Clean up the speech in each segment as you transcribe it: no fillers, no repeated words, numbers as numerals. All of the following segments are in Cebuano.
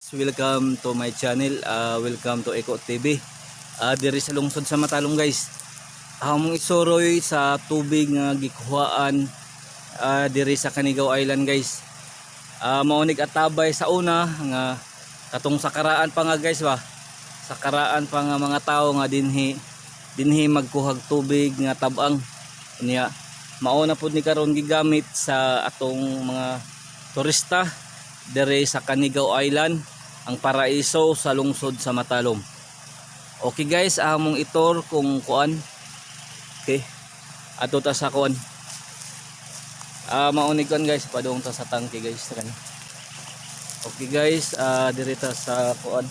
Welcome to my channel. Welcome to Eco TV. Diri sa lungsod sa Matalom, guys. Among isuroy sa tubig nga gikuhaan diri sa Canigao Island, guys. Mao nig atabay sa una nga katong sa karaan pa nga, guys, ba. Sa karaan pa nga mga tao nga dinhi dinhi magkuhag tubig nga tabang. Niya mao na pud ni karon gigamit sa atong mga turista diri sa Canigao Island, ang paraiso sa lungsod sa Matalom. Okay guys, among i-tour kung kuan. Okay. Ato ta sa kuan. Mao ni kuan, guys, padung ta sa tangke, guys, kan. Okay guys, diri ta sa kuan.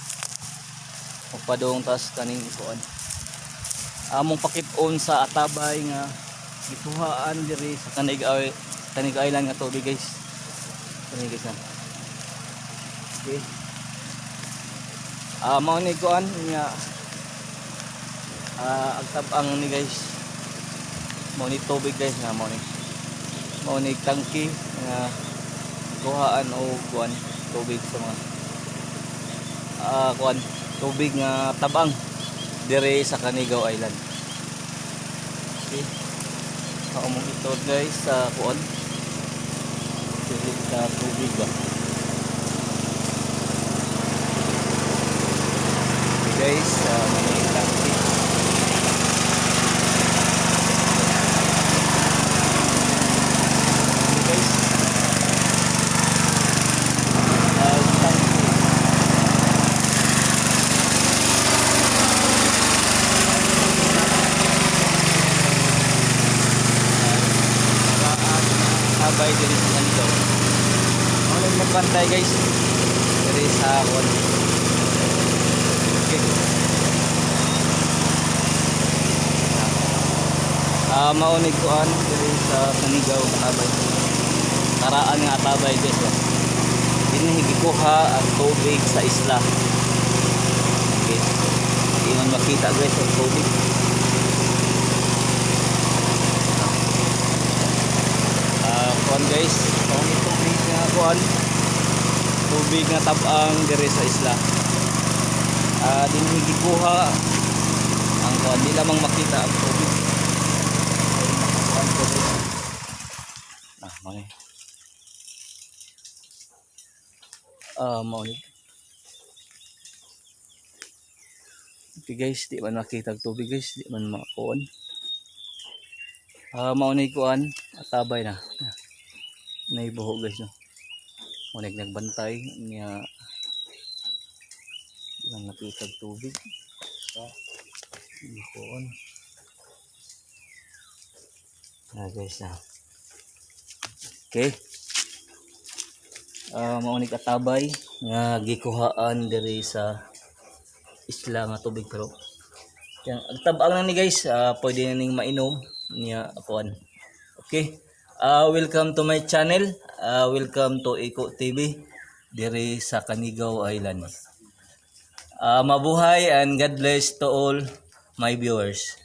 Padung ta sa kaning kuan. Among pakit-on sa atabay nga gikuhaan diri sa Canigao Island nga tubig, guys. Kani, guys, ah. Okay. Mao ni kuan nga ang tabang ni, guys. Mao ni tubig, guys, nga mao ni. Mao ni tangki nga kuhaan og kuan tubig sa mga kuan tubig nga tabang dire sa Canigao Island. Okay. Mao ito, guys, sa kuan. Diri sa tubig ba. Okay guys, may tangki. Okay guys. Tangki. Sabay diri sa Canigao. Ano nagbantay, guys? Diri sa kuan. Okay. Mao ni kuan diri sa Canigao atabay. Karaan nga atabay, guys, oh. Dinhi gikuha ang tubig sa isla. Okay. Di man makita, guys, ang tubig. Kuan guys, mao ni tubig nga kuan. Tubig nga tabang diri sa isla. Dinhi gikuha ang kuan, di lamang makita ang tubig. Ay, kuan tubig. Mao ni. Mao ni. Okay guys, di man makita ang tubig, guys, di man makuan. Mao ni kuan, atabay na. Naibuho, guys, no. Mao ni nagbantay niya, di man makita ang tubig. Makuan. Guys na. Okay. Mao ni atabay nga gikuhaan diri sa isla nga tubig, pero yang ang tabang na ni, guys, pwede na ning mainom niya kuan. Okay. Welcome to my channel. Welcome to Eco TV diri sa Canigao Island. Mabuhay and God bless to all my viewers.